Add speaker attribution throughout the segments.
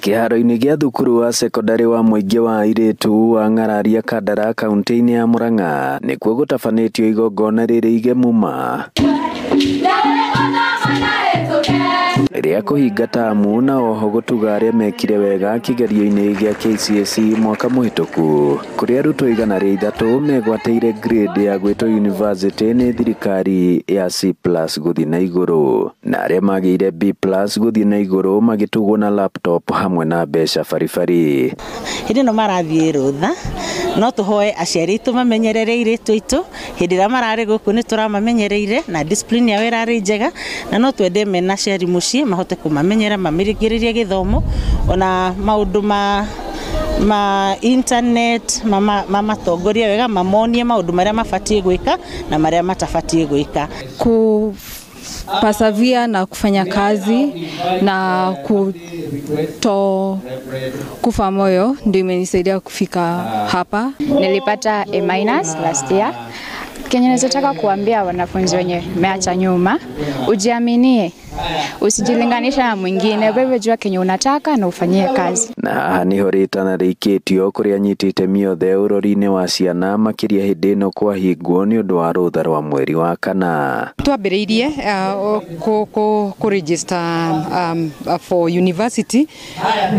Speaker 1: Kĩharo-inĩ gĩa thukuru wa cekondarĩ wa mũingĩ wa airĩtu wa Ng'araria Kandara kaunti-inĩ ya Murang'a nĩkuo gũtabanĩtio igongona rĩrĩ igemu ma rĩa kũhinga tamu na oho gũtuga arĩa mekire wega kĩgerio-inĩ gĩa KCSE mwaka mũhĩtũku kũrĩa arutwo 103 megwatĩire grade ya gwĩtwo university nĩ thirikari ya C+ gũthiĩ na igũrũ na arĩa magĩire B+ gũthiĩ na igũrũ magĩtugwo na laptop hamwe na mbeca baribari.
Speaker 2: Hĩndĩ ĩno marathiĩ rũtha no tũhoe aciari aitũ mamenyerere airĩtu aitũ hĩndĩ ĩrĩa mararĩ gũkũ nĩ tũramamenyereire na discipline yao ĩrarĩ njega na no twende mena aciari mũciĩ mahote kũmamenyera mamĩrigĩrĩrie gĩthomo ona maũndũ ma internet mamatongoria wega mamonie maũndũ marĩa mabatiĩ gwĩka na marĩa matabatiĩ gwĩka.
Speaker 3: Kupasavia na kufanya kazi na kuto kufa moyo ndio imenisaidia kufika hapa.
Speaker 4: Nilipata A- last year. Kenye naweza kuambia wanafunzi wenye meacha nyuma, ujiaminie, usijilinganisha na mwingine, wewe jua kenye unataka na ufanyie kazi.
Speaker 1: Na haha niho rĩtana rĩikĩtio kũrĩa anyitĩte mĩothe ũrori-inĩ wa ciana makĩria hĩndĩ ĩno kwahingwo nĩ ũndũ wa rũtha rwa mweri wa kana.
Speaker 5: Twambĩrĩirie kũ register for university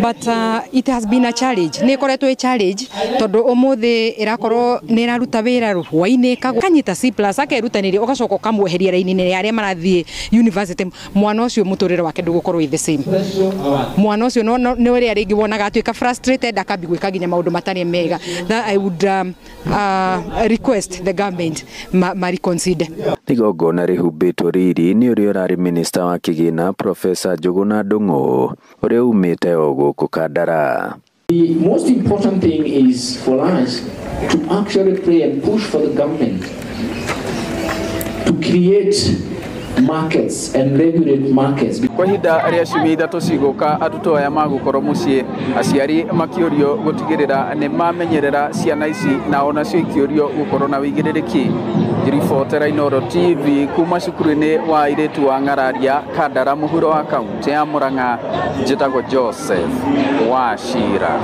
Speaker 5: but it has been a challenge. Nĩ ĩkoretwo ĩ challenge tondũ ũmũthĩ ĩrakorwo nĩ ĩraruta wĩra hwainĩ kanyita C+ akerutanĩria ũgacoka ũkamweheria raini-inĩ ya arĩa marathiĩ university. Mwana ũcio mũtũrĩre wake ndũgũkorwo wĩ the same. Mwana ũcio nĩ ũrĩa rĩngĩ wonaga atuĩka frustrated akambi gwĩka nginya maũndũ matarĩ mega. That I would request the government ma reconsider.
Speaker 1: Igongona rĩhumbĩtwo riri nĩ ũrĩa ũrarĩ minista wa kĩgĩna Profesa Njũgũna Ndung'u ũrĩa umĩte o gũkũ Kandara.
Speaker 6: The most important thing is for us to actually pray and push for the government to create markets and regulate markets.
Speaker 7: Kwa ihinda rĩa ciumia ithatũ cigũka arutwo aya magũkorwo mũciĩ aciari makĩũrio gũtigĩrĩra nĩ mamenyerera ciana ici na onacio ikĩũrio gũkorwo na wĩigĩrĩrĩki. Ngĩribotera Inooro TV kuma cukuru-inĩ wa airĩtu wa Ng'araria Kandara mũhuro wa kaunti ya Murang'a, njĩtagwo Joseph Wachira.